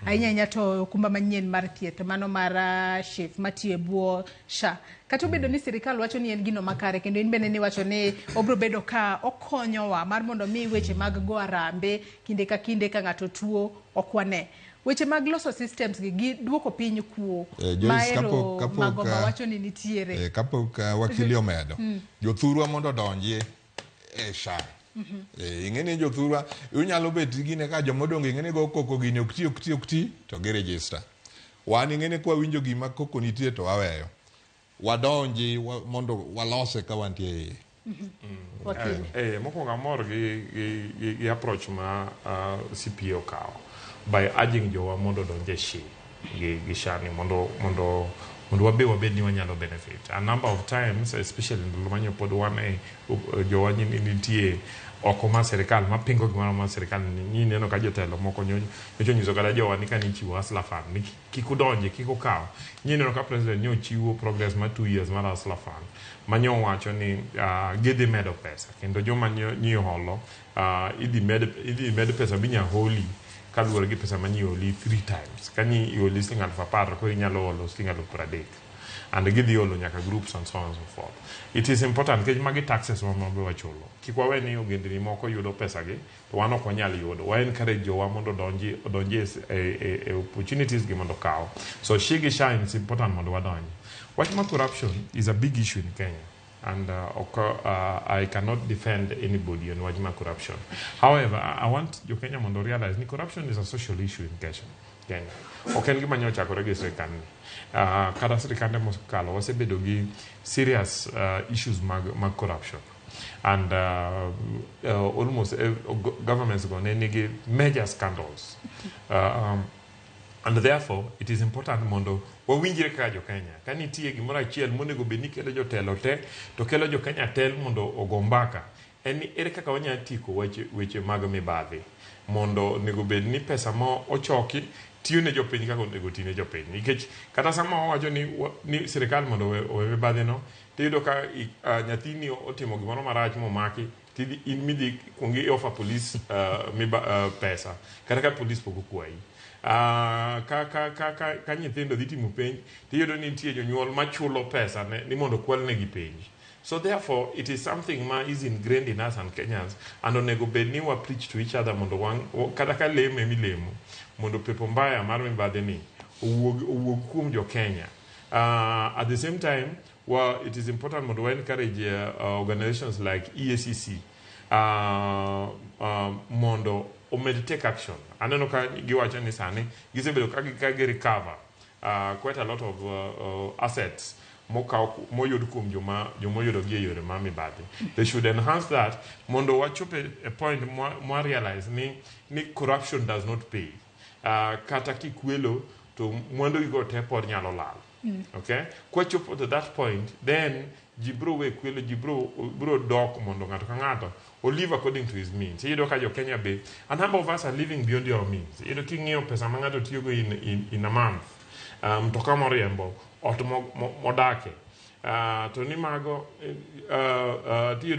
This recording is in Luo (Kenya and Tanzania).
Ahinya ahinya to okumba manyien mar thieth mano mar SHIF matiyo e bwo SHA. Kata obedo ni sirikal wacho ni en gino makare kendo in bende niwacho ni obiro bedo ka okonyowa mar mondo mi weche mag go arambe kinde ka kinde ka ng'ato tuo ok wane. Weche mag loso systems gi gi duoko piny kuo Joyce, ma ero kapok Magoma wacho ni nitiere. Kapok wakili omedo, jothurwa mondo odonji e SHA. Ing'e ni jothurwa unyalo bet gine ka jomodong' ing'e ni go koko gini ok ti ok ti ok ti to gi register. Wan ing'e ni kwawinjo gima koko nitie to waweyo. Wadonji mondo walose ka wantie e iye. Wakili. Mokwongo amor gi approach ma CPA okawo by urging jowa mondo odonj e SHI gi SHA ni mondo wabe wabed ni wanyalo benefit. A number of times, especially ndalo manyo pod wan e jowa nitie oko mar sirikal mapingo gimoro mar sirikal ni neno ka jotelo moko nyocha onyiso kata jowa ni kane ichiwo Hustler Fund ni kik udonje kik ukaw. Nyi neno ka president nyo ochiwo progress mar 2 years mar Hustler Fund manyo owacho ni gidhi medo pesa kendo joma nyi holo idhi med pesa minya holi kaluwore gi pesa manyi holi three times. Ka ni iholi siling 10,000, koro inyalo holo siling 30,000 and gidhi holo nyaka groups and so on and so forth. It is important nikech magi taxes ma mabe wachulo. Kik wawe ni ogendni moko yudo pesa gi to wan ok wanyal yudo. Wa encourage jowa mondo odonji e opportunities gi mondo okaw. So SHI gi SHA is important mondo wadonji. Wach mar corruption is a big issue in Kenya and I cannot defend anybody on wach mar corruption. However, I want jo Kenya mondo realize ni corruption is a social issue in Kenya. Kenya. Ok en gima nyo ochakore gi sirikal ni. Kata sirikande mosekalo wasebedo gi serious issues mag corruption. And almost governments go ne nigi major scandals. And therefore it is important mondo wawinjre kaka jo Kenya. Ka nitie gimoro achiel monego bed ni kelo jotelo te to kelo jo Kenya te mondo ogo mbaka en ni ere kaka wanyalo tieko weche mag mibadhi mondo onego bed ni pesa ma ochoki tiyo ne jopiny kaka onego ti ne jopiny, nikech kata sama wawacho ni sirikal mondo owe mibadhi no, tiyudo ka nyathini otimo gimoro marach momaki, tidhi in midhi kuong i offer police pesa kata ka police pok okwayi. Ka nyithindo dhi timo penj, tiyudo ni nitie jonyuol machulo pesa ni mondo okwal negi penj. So therefore it is something ma is ingrained in us and Kenyans, and onego bed ni wa preach to each other mondo kata ka lemo emilemo mondo pepo mbaya mar mibadhi ni owuog kuom jo Kenya. At the same time, well, it is important mondo wa encourage organizations like EACC mondo omed take action. Aneno ka giwacho ni sani gisebedo ka gi recover quite a lot of assets mokaw moyud kuom joma oyudo gi e yore ma mibadhi. They should enhance that mondo wachop e point mwa realize ni corruption does not pay. Kata kikwelo to mwandu gigo te pod nyalo lal. Okay? Kwachopo to that point, then ji bro we kwelo, ji bro dok mondo ng'ato ka ng'ato o live according to his means. Iyudo ka jo Kenya be, a number of us are living beyond your means. Iyudo king'iyo pesa ma ng'ato tiyogo in a month, mtoka moriembo, ot modake, to ni mago tiyudo